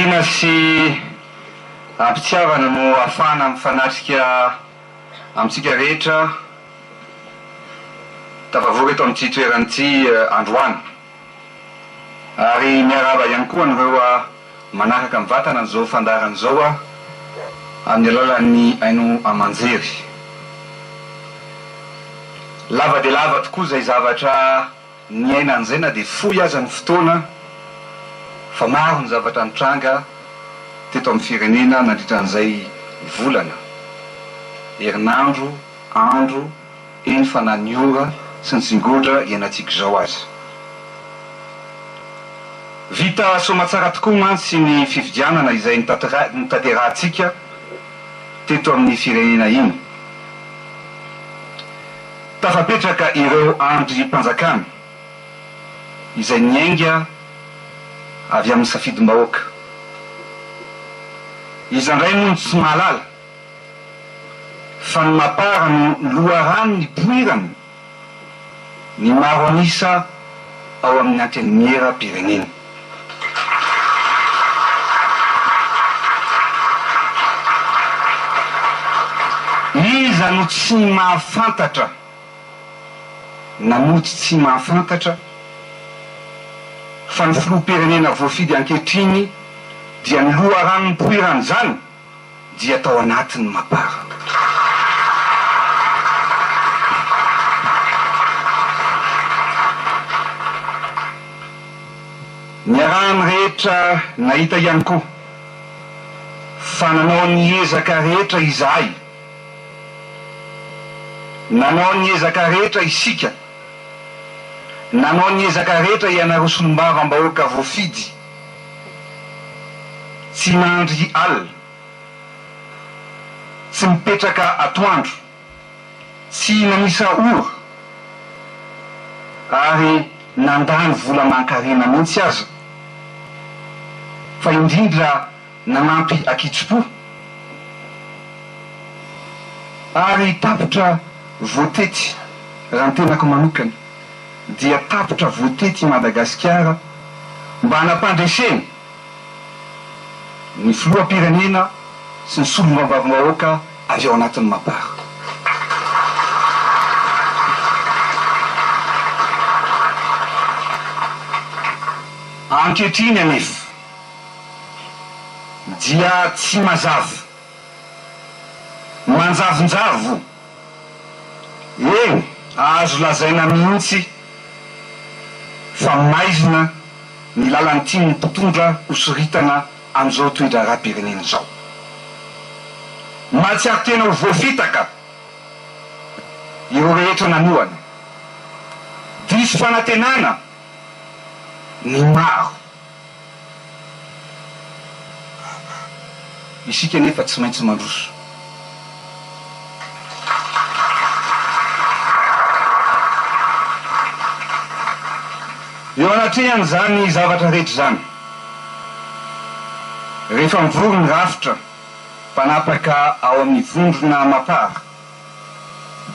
Am-pifaliana sy am-pitiavana no ahafahana mifanatrika amintsika rehetra tafavory eto amin'ity toerana ity androany. Ary miarahaba ihany koa an'ireo manaraka mivantana an'izao fandaharana izao amin'ny alalan'ny haino aman-jery. Lava dia lava tokoa izay zavatra niainana izay na dia fohy aza ny fotoana fa maro ny zavatra nitranga teto amin'ny firenena nandritra an'izay volana, herinandro, andro, eny fa na ny ora sy ny tsingodra iainantsika izao aza. Vita soamatsara tokoa mantsy ny fifidianana izay notanterahantsika teto amin'ny firenena iny. Tafapetraka ireo andrim-panjakana izay niainga avy amin'ny safidim-bahoaka. Iza indray moa no tsy mahalala fa ny Mapar no loharano nipoirany ny maro an'isa ao amin'ny Antenimieram-pirenena. Iza no tsy mahafantatra na mody tsy mahafantatra fa ny filoham-pirenena voafidy ankehitriny dia ny loharano nipoiran'izany? dia tao anatin'ny Mapar. Niarahan'ny rehetra nahita ihany koa fa nanao ny ezaka rehetra izahay, nanao ny ezaka rehetra isika, nanao ny ezaka rehetra ianareo solombavambahoaka voafidy, Tsy mandry alina, tsy mipetraka atoandro, tsy nanisa ora ary nandany vola aman-karena mihitsy aza, fa indrindra nanampy ankitsim-po ary tapitra voatety raha ny tenako manokana. dia tapitra voatety i Madagasikara mba hanampandresena ny filoham-pirenena sy ny solombavambahoaka avy ao anatin'ny Mapar. Ankehitriny anefa dia tsy mazava, manjavonjavo, Eny, azo lazaina mihitsy fa maizina ny lalan'ny tian'ny mpitondra hosoritana amin'izao toe-draharaham-pirenena izao. Mahatsiaro tena ho voafitaka ireo rehetra nanohana. Diso fanantenana ny maro. Isika anefa tsy maintsy mandroso. Eo anatrehan'izany zavatra rehetra izany, rehefa mivory ny rafitra mpanapaka ao amin'ny vondrona Mapar,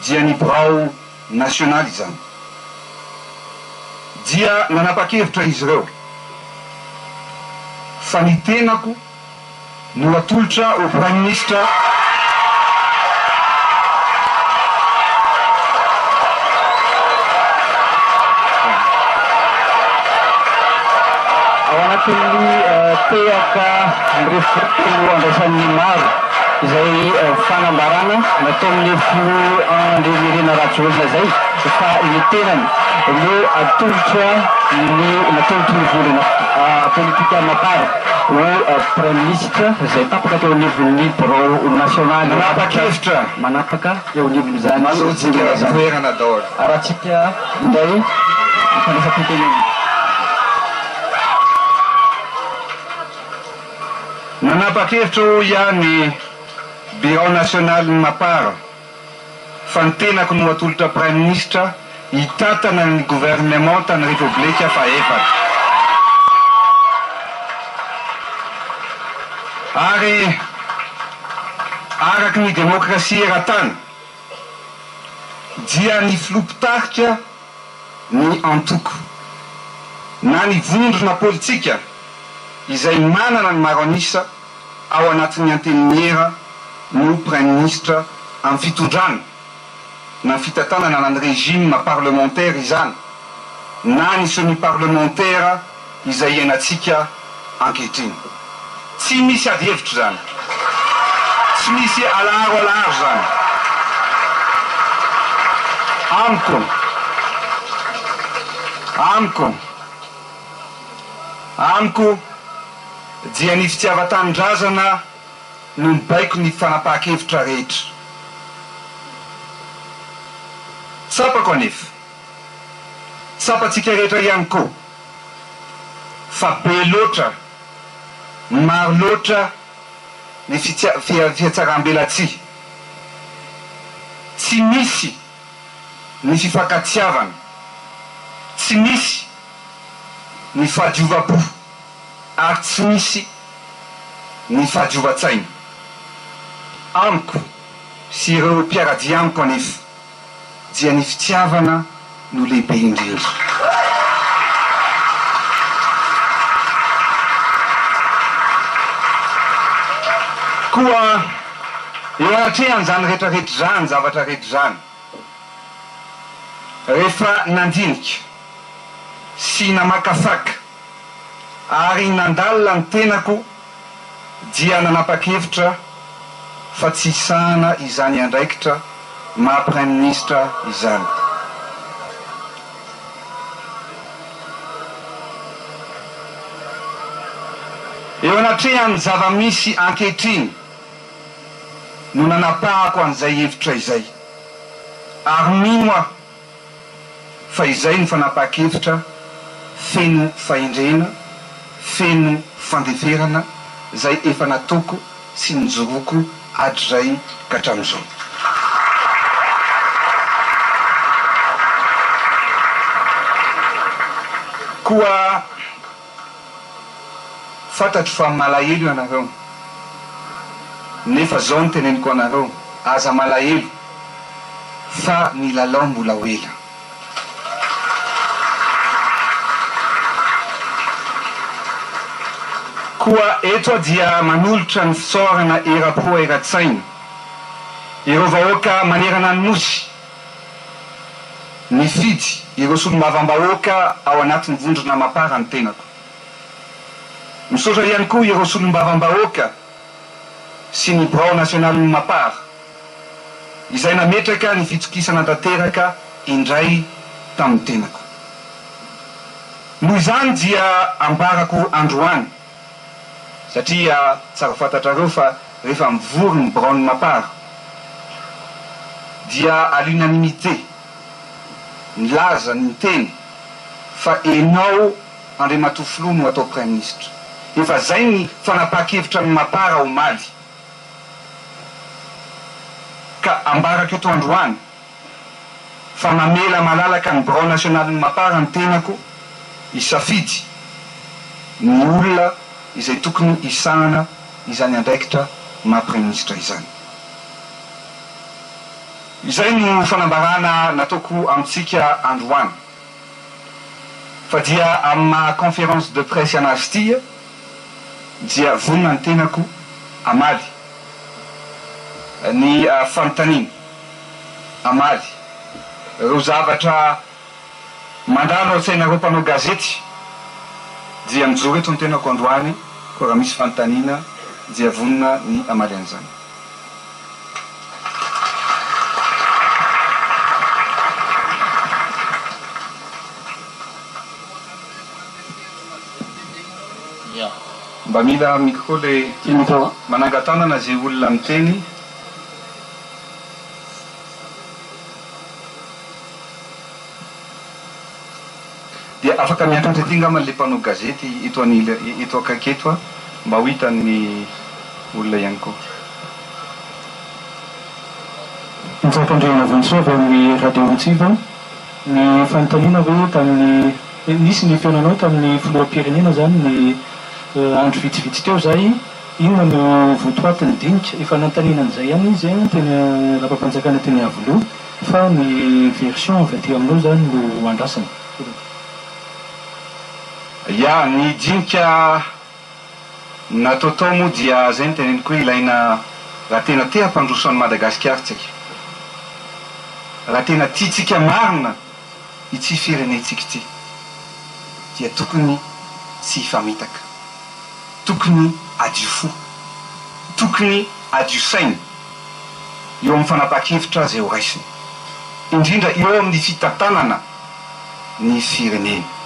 dia ny birao nasionaly izany. Dia nanapa-kevitra izy ireo fa ny tenako no atolotra ho Praiminisitra. Ao anatin'ny tehaka mirefy no andraisan'ny maro izay fanambarana nataon'ny filoha Andry Nirina Rajoelina izay fa ny tenany no atolotra ny natolotry ny vondrona politika Mapar ho praiminisitra izay tapaka teo anivon'ny birao nasionaly Manapa-kevitra. Manapaka eo anivon'izany Azontsika vondrona izany. toerana daholo. Arahantsika indray ny fandraisam-pitenenana. Nanapa-kevitra hoy ihany Birao nasionalin'ny Mapar fa ny tenako no atolotra Praiminisitra hitantana ny governemantan'ny Repoblika fahefatra. Ary araka ny demokrasia eran-tany dia ny filoha mpitarika ny antoko na ny vondrona politika. izay manana ny maro an'isa ao anatin'ny Antenimiera no Praiminisitra amin'ny fitondrana na ny fitantanana na ny régime parlementaire izany na ny semi-parlementaire izay iainantsika ankehitriny. Tsy misy ady hevitra izany. Tsy misy alaharo alaharo izany. Amiko, amiko, amiko dia ny fitiavan-tanindrazana no mibaiko ny fanapahan-kevitra rehetra. Tsapako anefa, tsapantsika rehetra ihany koa fa be loatra, maro loatra ny fihatsaram-belatsihy. Tsy misy ny fifankatiavana, tsy misy ny fahadiovam-po ary tsy misy ny fahadiovan-tsaina. Amiko sy ireo mpiara-dia amiko anefa dia ny fitiavana no lehibe indrindra. Koa eo anatrehan'izany rehetra rehetra izany, zavatra rehetra izany, rehefa nandinika sy namakafaka ary nandalina ny tenako dia nanapa-kevitra fa tsy hisahana izany andraikitra maha Praiminisitra izany. Eo anatrehan'ny zava-misy ankehitriny no nanapahako an'izay hevitra izay ary mino aho fa izay no fanapahan-kevitra feno fahendrena, feno fandeferana izay efa nataoko sy nijoroako hatrizay ka hatramin'izao. Koa fantatro fa malahelo ianareo, nefa zao no teneniko anareo, aza malahelo fa ny lalao mbola ho ela. Koa eto aho dia manolotra ny fisaorana eram-po eran-tsaina ireo vahoaka manerana ny Nosy nifidy ireo solombavambahoaka ao anatin'ny vondrona Mapar ny tenako. Misaotra ihany koa ireo solombavambahoaka sy ny birao nasionalin'ny Mapar izay nametraka ny fitokisana tanteraka indray tamin'ny tenako. Noho izany dia ambarako androany, satria tsara ho fantatrareo fa rehefa mivory ny biraon'ny Mapar dia à l'unanimité nilaza ny niteny fa enao Andriamatoa Filoha no atao Praiminisitra. Efa zay ny fanapahan-kevitra ny Mapar omaly. Ka ambarako eto androany fa mamela malalaka ny birao nasionalin'ny Mapar ny tenako hisafidy ny olona izay tokony hisahana izany andraikitra maha Praiminisitra izany. Izay no fanambarana nataoko amintsika androany. Fa dia amin'ny maha conférence de presse anazy ity dia vonona ny tenako hamaly ny fanontaniana, hamaly ireo zavatra mandalo ao an-tsainareo mpanao gazety dia mijoro eto ny tenako androany koa raha misy fanontaniana dia vonona ny hamaly an'izany. Mba mila micro le manangan-tanana ze olona miteny. Dia afaka miantratra ety angamba le mpanao gazety eto anila eto akaiky eto a, mba ho hitan'ny olona ihany koa. Njaka Andrianavonjisoa avy amin'ny Radio Antsiva. Ny fanontaniana hoe tamin'ny, nisy ny fihaonanao tamin'ny filoham-pirenena izany ny andro vitsivitsy teo izay, inona no votoatin'ny dinika? Efa nanontaniana an'izay ihany izy teny lapam-panjakana teny Iavoloha fa ny version avy aty aminao izany no andrasana. Ya, ny dinika. Natao tao moa dia zay no teneniko hoe ilaina raha tena te hampandroso an'i Madagasikara tsika, raha tena tiantsika marina ity firenentsika ity dia tokony tsy hifamitaka, tokony hadio fo, tokony hadio saina eo amin'ny fanapahan-kevitra izay ho raisina, indrindra eo amin'ny fitantanana ny firenena.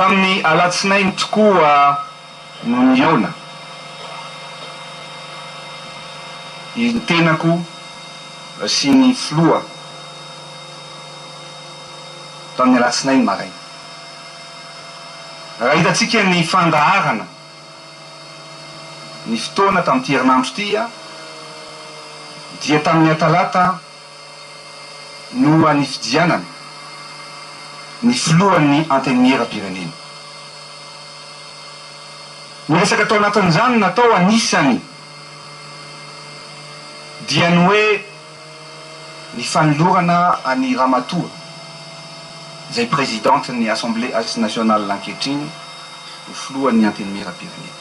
Tamin'ny alatsinainy tokoa no nihaona ny tenako sy ny filoha tamin'ny alatsinainy maraina. Raha hitantsika ny fandaharana ny fotoana tamin'ity herinandro ity dia tamin'ny talata no nifidianana ny filohan'ny Antenimierampirenena. Ny resaka tao anatin'izany natao anisany dia ny hoe ny fanolorana an'i Ramatoa izay Présidente-n'ny Assemblée nationale ankehitriny ho filohan'ny Antenimierampirenena.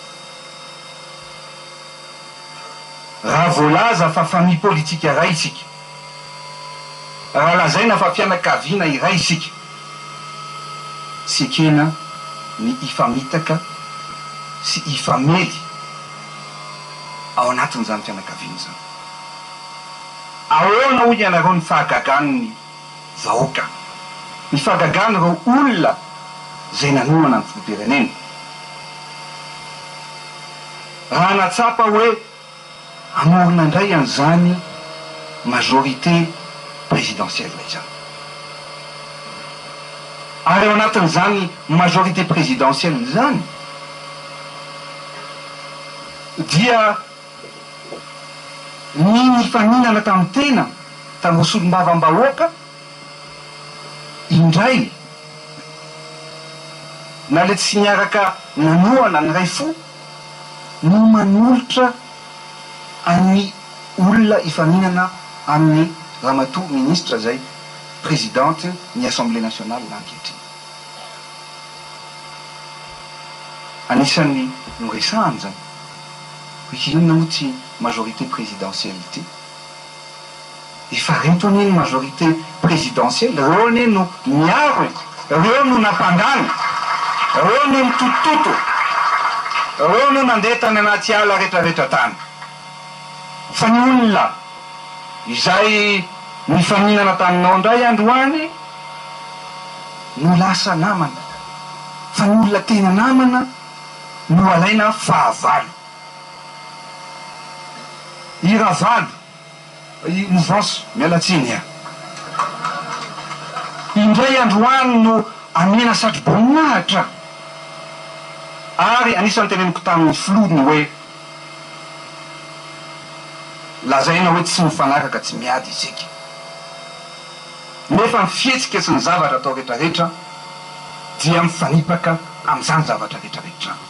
Raha voalaza fa famille politique iray isika, raha lazaina fa fianakaviana iray isika, tsy ekena ny hifamitaka sy hifamely ao anatin'izany fianakaviana izany. Ahoana hoy ianareo ny fahagagan'ny vahoaka, ny fahagagan'ireo olona izay nanohana ny filoham-pirenena? Raha nahatsapa hoe hamorona indray an'izany majorité présidentielle izany. Ary ao anatin'izany majorité présidentielle izany dia ny nifaninana tamin'ny tena, tamin'ireo solombavambahoaka, indray na le tsy niaraka nanohana niray fo no manolotra an'ny olona hifaninana amin'ny ramatoa ministra izay présidente ny assemblée nationale ankehitriny. Anisan'ny noresahana izany hoe inona moa ity majorité présidentielle ity. Efa reto anie ny majorité présidentielle, reo anie no miaro e, reo no nampandany, reo no nitotototo, reo no nandeha tany anaty ala retraretra tany. Fa ny olona izay nifaninana taminao indray androany no lasa namana, fa ny olona tena namana no alaina fahavalo. I Ravalo, i mouvance, miala tsiny a! Indray androany no amena satroboninahitra ary anisan'ny teneniko tamin'ny filoha ny hoe lazaina hoe tsy mifanaraka tsy miady isika nefa ny fihetsika sy ny zavatra atao retraretra dia mifanipaka amin'izany zavatra retraretra izany.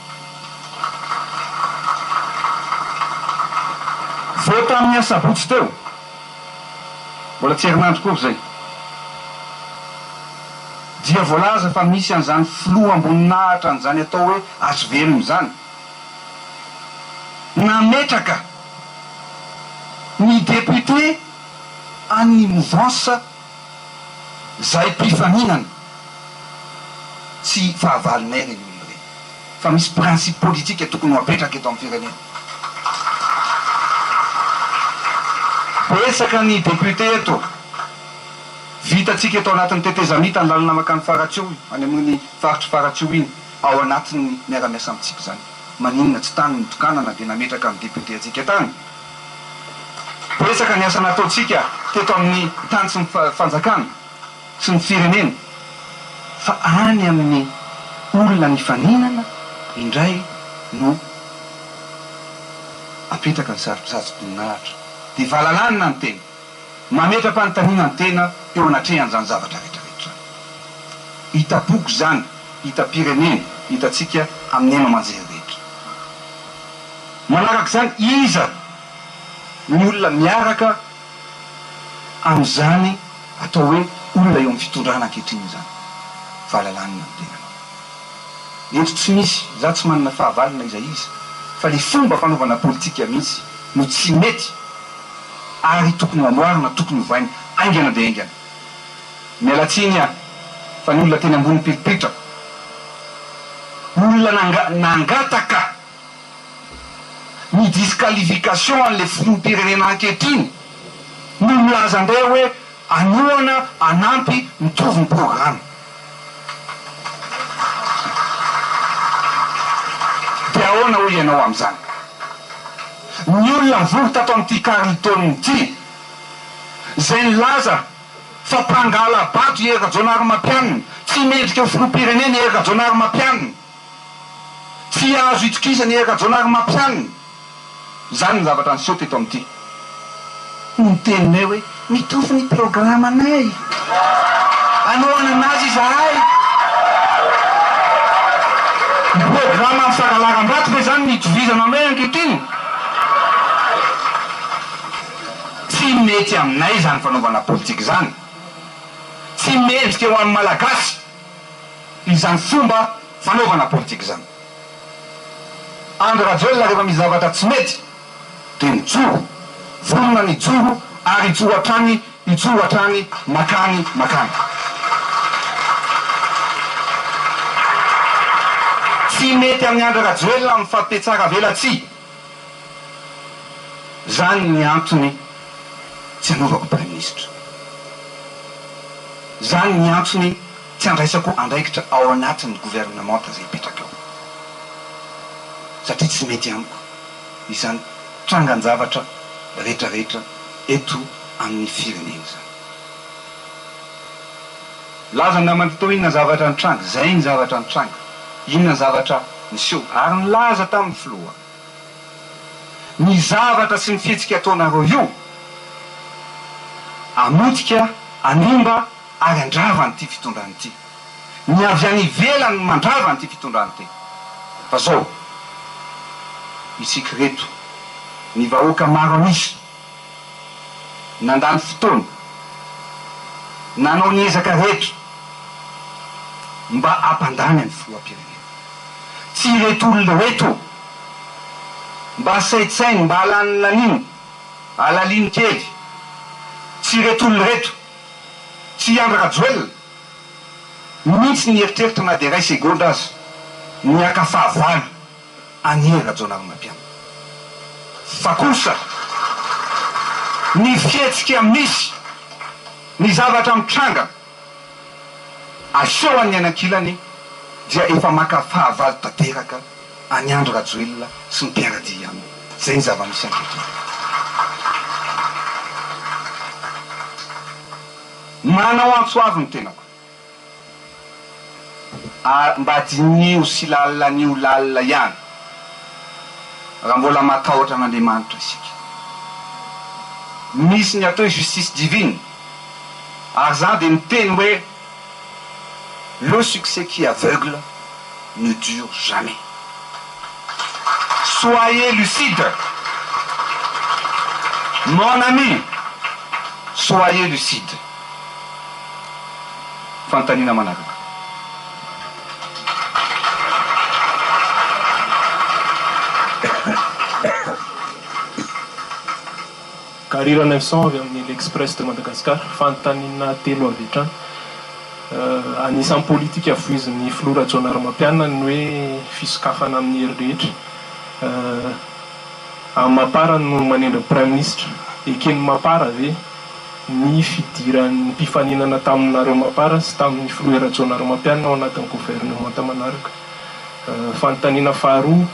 Vao tamin'ny asabotsy teo, mbola tsy herinandro akory izay, dia voalaza fa misy an'izany filoham-boninahitra an'izany atao hoe hvm izany, nametraka ny député an'ny mouvance izay mpifaninana, tsy fahavalonay ireny olona ireny. Fa misy principe politique tokony ho apetraka eto amin'ny firenena. Betsaka ny député eto. Vitantsika eto anatin'ny tetezamita ny lalana mankany Faratsiho, any amin'iny faritr'i Faratsiho iny, ao anatin'ny miara-miasa amintsika izany. Maninona tsy tany nitokanana dia nametraka ny député antsika tany? Betsaka ny asa nataontsika teto amin'ny tany sy ny fanjakana. sy ny firenena fa any amin'ny olona nifaninana indray no apetraka ny saroboninahitra. Dia valalanina ny tena, mametra-panontaniana ny tena eo anatrehan'izany zavatra rehetra rehetra izany. Hitam-poko izany, hitam-pirenena, hitantsika amin'ny haino aman-jery rehetra. Manaraka izany, iza ny olona miaraka amin'izany atao hoe olona eo amin'ny fitondrana ankehitriny izany, valalanina ny tenanao. Eto tsy misy, za tsy manana fahavalo na iza iza, fa le fomba fanaovana politika mihitsy no tsy mety ary tokony ho amboarina, tokony hovaina haingana dia haingana. Miala tsiny aho fa ny olona teny ambony pilipitrako, olona nangataka ny disqualification an'le filoham-pirenena ankehitriny no milaza indray hoe hanohana, hanampy, mitovy ny programa. Dia ahoana hoy ianao amin'izany? Ny olona nivory tato amin'ity Carlton ity izay nilaza fa mpangala-bato i Hery Rajaonarimampianina, tsy mendrika ho filoham-pirenena i Hery Rajaonarimampianina. Tsy azo itokisana i Hery Rajaonarimampianina. Izany ny zavatra niseho teto amin'ity. Ny teninay hoe mitovy ny programanay. Hanohanana azy izahay. Ny programa amin'ny fangalaram-bato ve izany no itovizana aminay ankehitriny? Tsy mety aminay izany fanaovana politika izany. Tsy mendrika ho an'ny Malagasy. izany fomba fanaovana politika izany. Andry Rajoelina rehefa misy zavatra tsy mety dia mijoro, vonona ny hijoro ary hijoro hatrany, hijoro hatrany makany makany. Tsy mety amin'i Andry Rajoelina mifampitsaravelatsihy. Zany ny antony tsy anaovako praiminisitra. Zany ny antony tsy andraisako andraikitra ao anatin'ny gouvernementa izay hipetraka eo. Satria tsy mety amiko izany trangan-javatra rehetra rehetra eto amin'ny firenena izany. Milaza ny namana teo inona ny zavatra nitranga, izay ny zavatra nitranga, inona ny zavatra niseho. Ary nilaza tamin'ny filoha. Ny zavatra sy ny fihetsika ataonareo io hamotika, hanimba ary handrava an'ity fitondrana ity. Ny avy any ivelany no mandrava an'ity fitondrana ity. Fa zao, isika ireto, ny vahoaka maro an'isa, nandany fotoana, nanao ny ezaka rehetra mba hampandany an'ny filoham-pirenena. Tsy ireto olona ireto. Mba saintsaino, mba alanilanino, alalino kely. Tsy ireto olona ireto. Tsy i Andry Rajoelina mihitsy nieritreritra na dia iray segondra aza ny haka fahavalo an'i Hery Rajaonarimampianina. Fa kosa ny fihetsika misy, ny zavatra mitranga, Aseho an'ny any ankilany dia efa maka fahavalo tanteraka an'i Andry Rajoelina sy ny mpiara-dia aminy. Izay ny zava-misy ankehitriny. Manao antso avo ny tenako. Ary mba diniho sy lalilanio lalina ihany raha mbola matahotra an'Andriamanitra isika. Misy ny atao hoe justice divine. Ary za dia miteny hoe le succès qui aveugle ne dure jamais. Soyez lucide mon ami, soyez lucide. Fanontaniana manaraka. Gary Ranaivoson avy amin'ny L'Express de Madagascar, fanontaniana telo avy hatrany. Anisan'ny politika voizin'ny filoha Rajaonarimampianina ny hoe fisokafana amin'ny hery rehetra. Amin'ny Mapar no manendry ny praiminisitra. Eken'ny Mapar ve ny fidiran'ny mpifaninana taminareo Mapar sy tamin'ny filoha Rajaonarimampianina ao anatin'ny governemanta manaraka? Fanontaniana faharoa,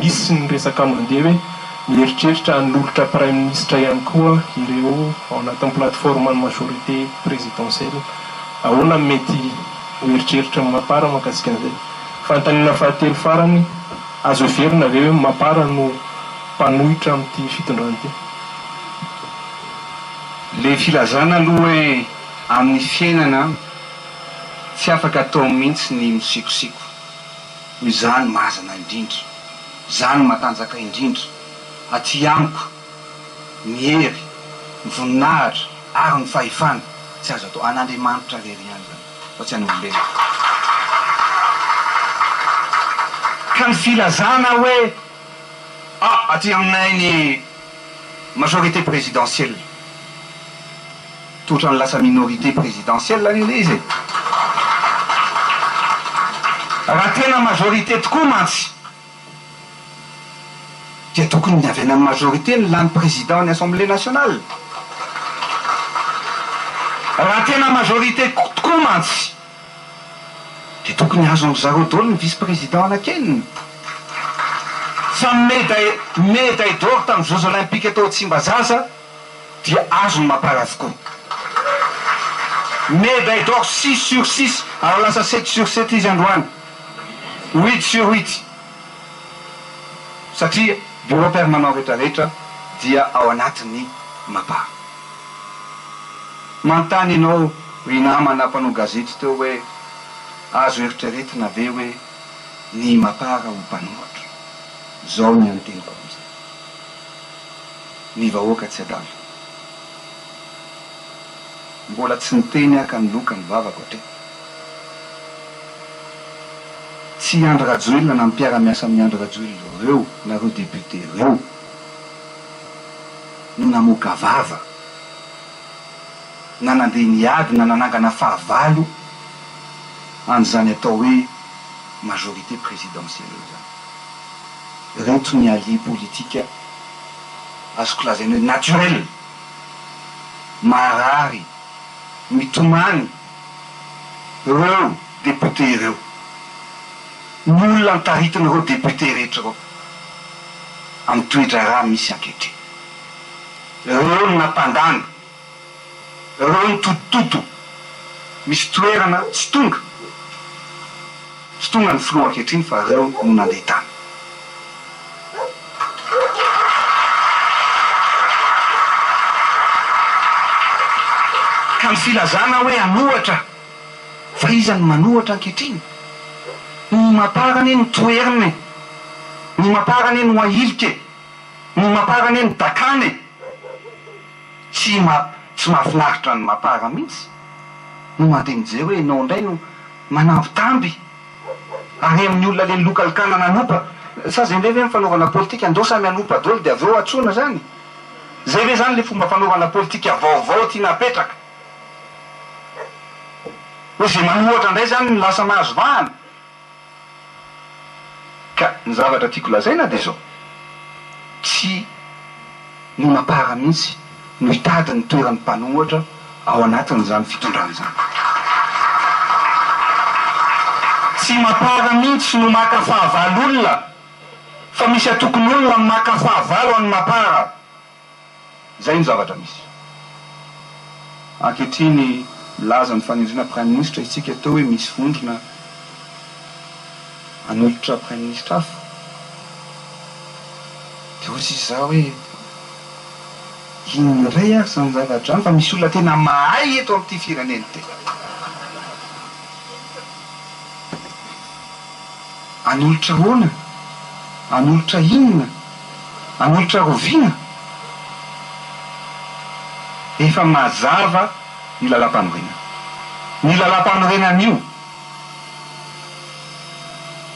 misy ny resaka mandeha hoe mieritreritra hanolotra praiminisitra ihany koa ireo ao anatin'ny plateforme-n'ny majorité présidentielle. Ahoana no mety ho eritreritry ny Mapar mahakasika an'izay? Fanontaniana fahatelo farany, azo heverina ve hoe Mapar no mpanohitra amin'ity fitondrana ity? Le filazana aloha hoe amin'ny fiainana Tsy afaka atao mihitsy ny misikosiko ho izaho no mazana indrindra, izaho no matanjaka indrindra, aty amiko ny hery, ny voninahitra ary ny fahefana, tsy azo atao, an'Andriamanitra irery ihany izany fa tsy an'olombelona. Ka ny filazana hoe ah aty aminay ny majorité présidentielle, toa ohatran'ny lasa minorité présidentielle anie ilay izy e! Raha tena majorité tokoa mantsy dia tokony ny avy any amin'ny majorité no lany président ny assemblée nationale. Raha tena majorité tokoa mantsy dia tokony azon-dry zareo daholo ny vice président anakenina. Fa médaille médaille d'or tamin'ny jeux olympiques tao Tsimbazaza dia azon'ny Mapar avokoa. Médaille d'or six sur six ary lasa sept sur sept izy androany. Huit sur huit. Satria bureau permanent rehetra rehetra dia ao anatin'ny Mapar. Manontany ianao ry namana mpanao gazety teo hoe azo eritreretina ve hoe ny Mapar ho mpanohatra? Zao ny anteniko amin'izay. Ny vahoaka tsy adala. Mbola tsy niteny aho ka niloka ny vavako hatreto. Tsy i Andry Rajoelina na ny mpiara-miasa amin'i Andry Rajoelina ireo na ireo députés ireo no namoaka vava na nandeha niady na nanangana fahavalo an'izany atao hoe majorité présidentielle izany. Ireto ny alliés politiques azoko lazaina hoe naturel, marary, mitomany ireo députés ireo, ny olona notaritin'ireo députés rehetra ireo amin'ny toe-draharaha misy ankehitriny. Ireo no nampandany, ireo nitotototo, misy toerana tsy tonga, tsy tonga ny filoha ankehitriny fa ireo no nandeha tany. Ka ny filazana hoe hanohatra, fa iza no manohatra ankehitriny? Ny mapar anie no toherina e! Ny mapar anie no ahilika e! Ny mapar anie no dakana e! Tsy tsy mahafinaritra ny mapar mihitsy no mandeha mijery hoe ianao indray no manambitamby ary amin'ny olona le nilokalokana nanopa, sa zay ndray ve ny fanaovana politika, andao samy hanopa daholo de avy eo antsoina zany? Zay ve zany le fomba fanaovana politika vaovao tiana apetraka? Hoe ze manohatra ndray zany no lasa mahazo vahana? Ka ny zavatra tiako lazaina dia izao, tsy ny mapar mihitsy no hitady ny toeran'ny mpanohatra ao anatin'izany fitondrana izany. Tsy mapar mihitsy no maka fahavalo olona fa misy antokon'olona maka fahavalo an'ny mapar. Izay no zavatra misy. Ankehitriny milaza ny fanendrena praiminisitra isika teo hoe misy vondrona hanolotra praiminisitra hafa. Dia hoy sisa za hoe inona indray ary izany zavatra izany fa misy olona tena mahay eto amin'ity firenena ity. Hanolotra ahoana? Hanolotra inona? Hanolotra rahoviana? Efa mazava ny lalàmpanorenana. Ny lalàmpanorenana io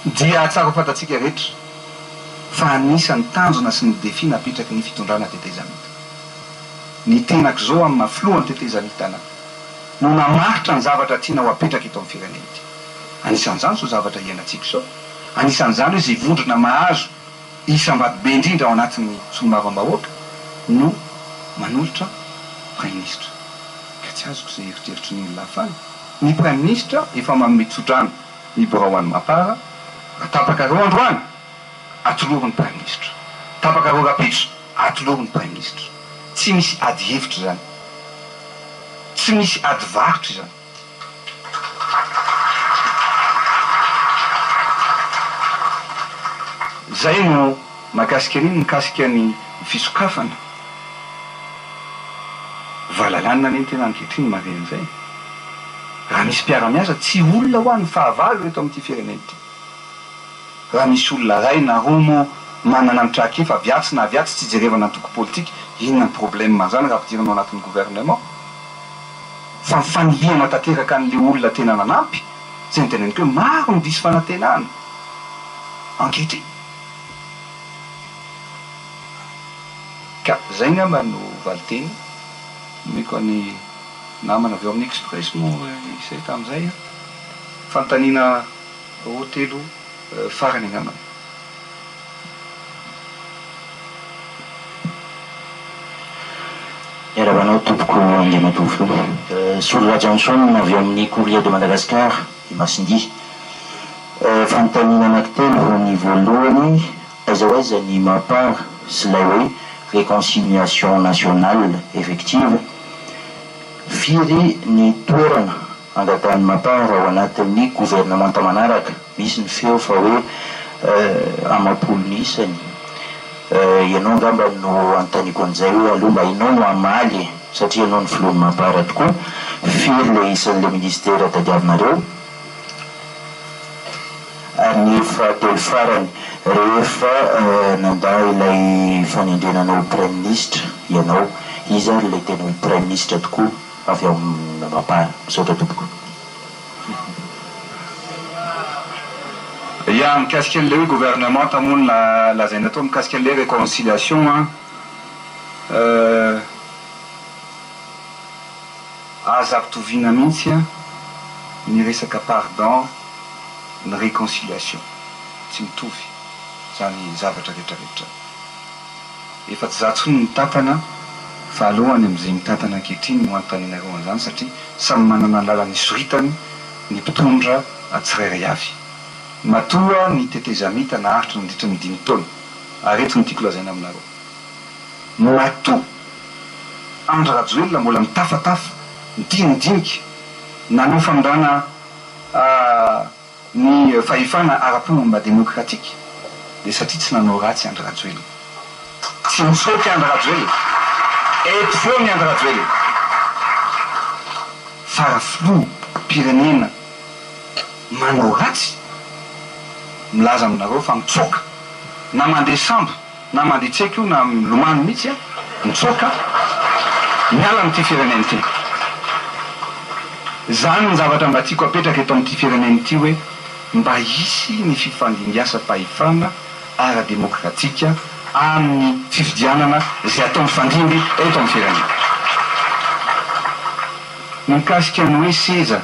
dia tsara ho fantatsika rehetra fa anisan'ny tanjona sy ny défi napetraky ny fitondrana tetezamita. Ny tenako izao amin'ny maha filohan'ny tetezamita anah no namaritra ny zavatra tiana ho apetraka eto amin'ny firenena ity. Anisan'izany izao zavatra iainantsika izao. Anisan'izany hoe izay vondrona mahazo isam-bato be indrindra ao anatin'ny solombavambahoaka no manolotra praiminisitra. Ka tsy azoko izay eritreritry ny olona hafa any. Ny praiminisitra efa manome tsodrano ny birao an'ny Mapar, raha tapakareo androany, atolory ny praiminisitra. Tapakareo rahampitso, atolory ny praiminisitra. Tsy misy ady hevitra izany. Tsy misy ady varotra izany. Zay no mahakasika an'iny mikasika ny fisokafana valalanina anie ny tena ankehitriny mahare an'izay. Raha misy mpiara-miasa tsy olona hoa ny fahavalo eto amin'ity firenena ity. Raha misy olona ray na roa moa manana ny traikefa avy atsy na avy atsy tsy ijerevana antoko politika, inona ny problème an'izany raha ampidirina ao anatin'ny gouvernement? Fa ny fanilihana tanteraka an'le olona tena nanampy, zay no teneniko hoe maro ny diso fanantenana. ankehitriny. Ka zay ngamba no valinteny nomeko an'i namana avy ao amin'ny Express moa izay tamin'izay an. Fanontaniana roa telo farany angambany. Miarahaba anao tompoko Andriamatoa Filoha. Solo Rajaonson avy ao amin'ny Courrier de Madagascar i Masindia. Fanontaniana anankitelo, ny voalohany, aiza ho aiza ny Mapar sy ilay hoe réconciliation nationale effective? Firy ny toerana angatahan'ny Mapar ao anatin'ny governemanta manaraka? Misy ny feo fa hoe amam-polony isany. Ianao angamba no anontaniako an'izay hoe aleo mba ianao no hamaly e! Satria ianao no filohan'ny Mapar tokoa. Firy ilay isan'ilay ministera tadiavinareo? Ary ny fahatelo farany, rehefa nandà ilay fanendrena anao ho praiminisitra ianao, iza ary ilay tena ho praiminisitra tokoa avy ao amin'ny Mapar? Misaotra tompoko. Ya, mikasika an'ilay hoe gouvernemanta moa no lazaina tao, mikasika an'ilay réconciliation an, Aza ampitoviana mihitsy an ny resaka pardon ny reconciliation tsy mitovy zany zavatra rehetra rehetra efa tsy za tsony no mitantana fa aleo any amizay mitantana ankehitriny no anontanianareo anzany satria samy manana ny lalana isoritany ny mpitondra tsirairay avy matoa ny tetezamita naharitra nandritra ny dimy taona ary eto no tiako lazaina aminareo Matoa Andry Rajoelina mbola mitafatafa, midinidinika, nanao famindrana ny fahefana ara-pomba demokratika dia satria tsy nanao ratsy Andry Rajoelina. Tsy mitsoaka i Andry Rajoelina. Eto foana i Andry Rajoelina. Fa raha filoham-pirenena manao ratsy, milaza aminareo fa mitsoaka na mandeha sambo Na mandeha tsy haiko io na milomano mihitsy a, mitsoaka miala amin'ity firenena ity. Zany ny zavatra mba tiako apetraka eto amin'ity firenena ity hoe mba hisy ny fifandimbiasam-pahefana ara-demokratika amin'ny fifidianana izay atao mifandimby eto amin'ny firenena. Ny mikasika ny hoe seza,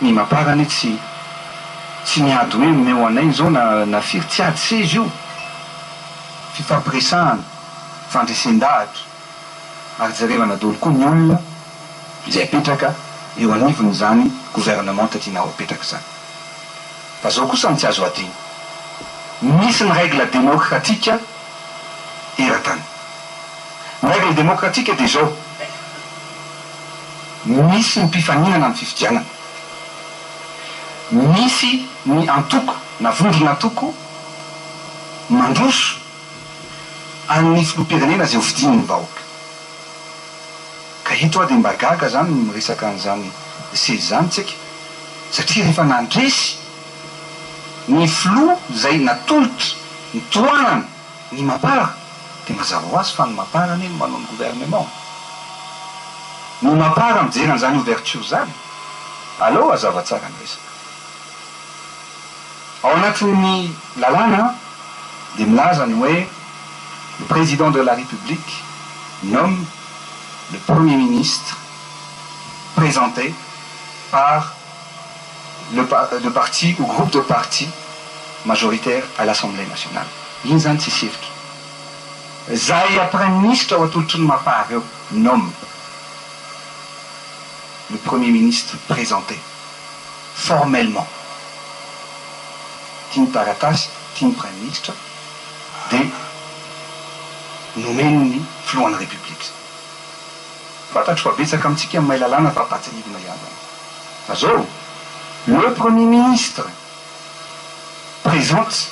ny mapar anie tsy tsy miady hoe omeo anay izao na na firy, tsy ady seza io. Fifampiresahana, fandresen-dahatra ary jerevana daholo koa ny olona izay apetraka eo anivon'izany gouvernement tianao apetraka izany. Fa zao kosa no tsy azo adino, misy ny règle démocratique eran-tany. Ny règle démocratique dia izao, misy ny mpifaninana amin'ny fifidianana, misy ny antoko na vondron'antoko mandroso an'ny filoham-pirenena izay hofidian'ny vahoaka. Ka eto aho dia mba gaga izany miresaka an'izany seza izany tsika satria rehefa nandresy ny filoha izay natolotra ny tohanana ny mapar dia mazava ho azy fa ny mapar anie no manao ny gouvernement. Ny mapar mijery an'izany ouverture izany. Aleo hazava tsara ny resaka. Ao anatin'ny lalàna dia milaza ny hoe le président de la République nomme le premier ministre présenté par le le parti ou groupe de partis majoritaire à l'Assemblée nationale. Iny izany tsisy hevitra. Zay praiminisitra ao atolotry ny Mapar eo nomme le premier ministre présenté. formellement. Ity ny taratasy, ity ny praiminisitra dia nomen'ny filohan'ny République. Fantatro fa betsaka amintsika ny mahay lalàna fa ampahatsiahivina ihany izany. Fa zao, le premier ministre présente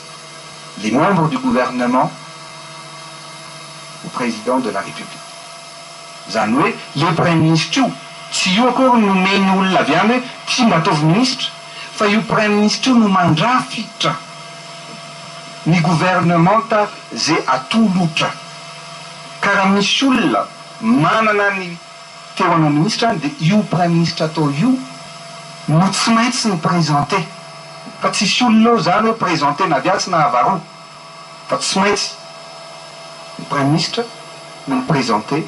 les membres du gouvernement au président de la République. Izany hoe io praiminisitra io, tsy io akory no nomeny olona avy any hoe ty mba ataovy minisitra, fa io praiminisitra io no mandrafitra ny gouvernementa ze atolotra. Ka raha misy olona manana ny te ho hanao minisitra any dia io praiminisitra atao io no tsy maintsy mi-presenter. Fa tsisy olona eo izany hoe présenter-na avy atsy na avy aroa. Fa tsy maintsy ny Praiminisitra no mi-présenter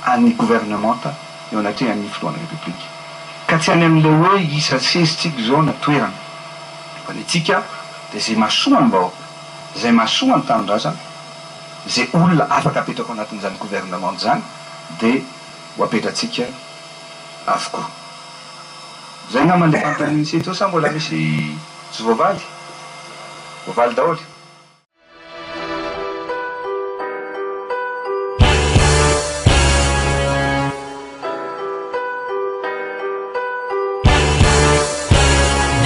an'ny governemanta eo anatrehan'ny Filohan'ny Repoblika. Ka tsy any amin'ilay hoe isa seza tsika izao na toerana. Fa ny antsika dia izay mahasoa ny vahoaka, izay mahasoa ny tanindrazana, izay olona afaka apetraka ao anatin'izany governemanta izany dia ho apetratsika avokoa. Izay angamba ilay fanontanian'i Sento sa mbola misy tsy voavaly? Voavaly daholo.